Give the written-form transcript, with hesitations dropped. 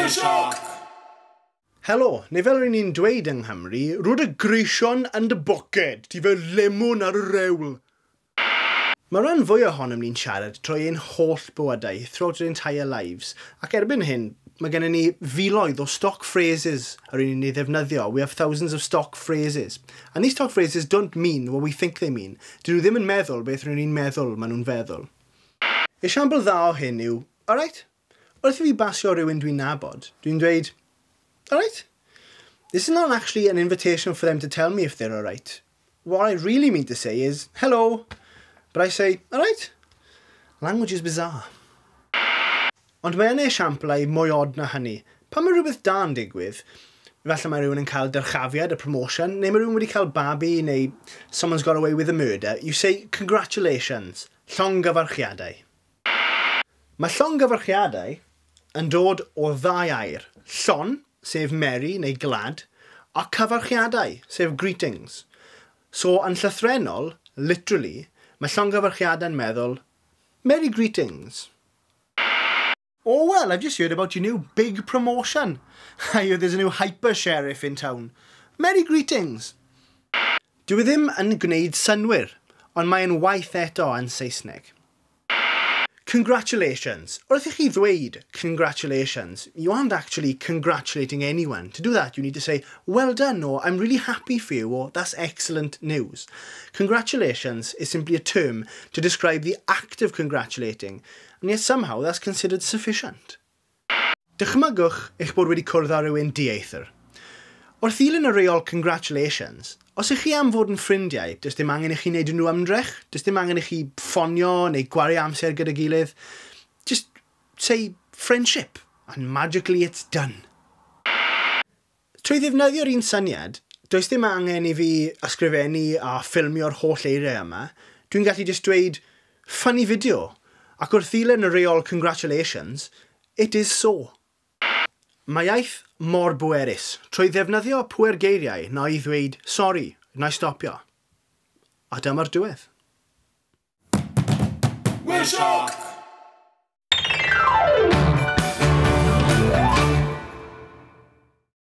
Shock! Helo, neu fel ry'n ni'n dweud yng Nghymru, rho dy greision yn dy boced, ti fel lemwn ar y rewl. Mae rhan fwy ohonom ni'n siarad trwy ein holl bywydau, throughout our entire lives, ac erbyn hyn, mae gennym ni filoedd o stock phrases yr un ni'n ei ddefnyddio. We have thousands of stock phrases. And these stock phrases don't mean what we think they mean. Dyn nhw ddim yn meddwl beth rydyn ni'n meddwl maen nhw'n feddwl. Esiampl dda o hyn yw, alright? Wrth i fi basio rhywun dwi'n nabod, dwi'n dweud, alright? This is not actually an invitation for them to tell me if they're alright. What I really mean to say is, hello. But I say, alright? Language is bizarre. Ond mae yna esiamplau mwy od na hynny. Pan mae rhywbeth da'n digwydd, falle mae rhywun yn cael dyrchafiad, a promotion, neu mae rhywun wedi cael babi, neu someone's got away with a murder, you say, congratulations, llongyfarchiadau. Mae llongyfarchiadau yn dod o ddau air, llon, sef merry neu glad, a cyfarchiadau, sef greetings. So, yn llythrennol, literally, mae llongyfarchiadau'n meddwl, merry greetings. Oh well, I've just heard about your new big promotion. I hear there's a new hyper sheriff in town. Merry greetings. Dyw e ddim yn gwneud synnwyr, ond mae'n waeth eto yn Saesneg. Congratulations. Wrth i chi ddweud congratulations, you aren't actually congratulating anyone. To do that, you need to say, well done, or I'm really happy for you, or that's excellent news. Congratulations is simply a term to describe the act of congratulating, and yet somehow that's considered sufficient. Dychmygwch eich bod wedi cwrdd â rhywun dieithr. Wrth ddilyn y reol congratulations, os ych chi am fod yn ffrindiau, does dim angen i chi wneud unrhyw ymdrech, does dim angen i chi ffonio neu gwario amser gyda gilydd. Just say friendship, and magically it's done. Trwy ddefnyddio'r un syniad, does dim angen i fi ysgrifennu a ffilmio'r holl eiriau yma. Dwi'n gallu just dweud, funny video, ac wrth ddilyn y reol congratulations, it is so. Mae iaith mor bwerus. Trwy ddefnyddio pwer geiriau, na i ddweud, sori, na i stopio. A dyma'r diwedd. We're Shock!